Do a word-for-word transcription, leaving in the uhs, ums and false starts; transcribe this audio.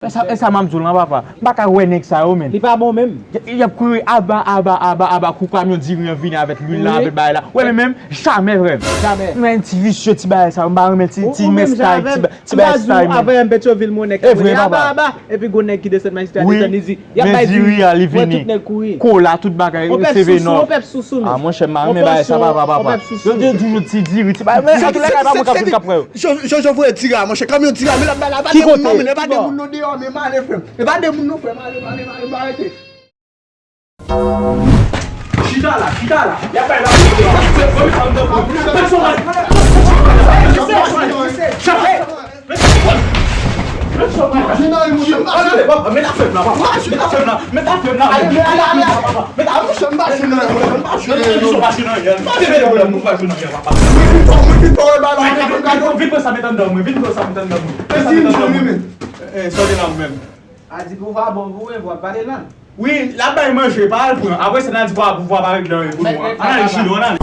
E sa, e sa m ap di w lan, papa. M pa ka wè nèg sa yo, men. Li pa bon menm. Y, y ap kouri aba, aba, aba, aba, kou kamyon diri an vini avèk lwil la, avèk bagay la. Wè, men menm, jamè, frè m. Jamè. Men ti visye, ti bagay sa yo, m pa renmen ti, ti mèstay, ti ba-, ti bagay style, men. Avè m Petyonvil, mon nèg, e vre, aba, papa. Aba, epi gon nèg ki desann majistra, desann, li di, y ap bay diri a, li vini. Tout nèg kouri. Kola, tout bagay, sevenòp. On pèp sousou, on pèp sousou, men. A, monchè, m pa renmen bagay sa, papa, papa. Yo, yo toujou ti diri, ti bagay, men an tou lè ka, e pa mwen k ap vin k ap wè yo. Jojo voye diri a, monchè. Kamyon diri a, men l ap bay la, e pa de moun nan, men, e pa de moun nan deyò, men, m ale, frè m. E pa de moun nan, frè m, ale, ale, ale, ale, arete. Chita la, chita la. Y ap bay la. Met afè m la, papa. Met afè m la. Met afè m la. Met afè m la. Met afè m la. Met afè m la. Vin pran sa, met anndan mwen. Vin pran sa, met anndan mwen. Vin pran sa, met anndan mwen. Eh, sòti la, ou menm. A di pouvwa bon pou ou, e w ap pale lang. Wi, l ap bay manje, pa al pran. Apre sa, n a di pouvwa, pouvwa pa regle anyen pou nou. Ann ale, Chino, ann ale.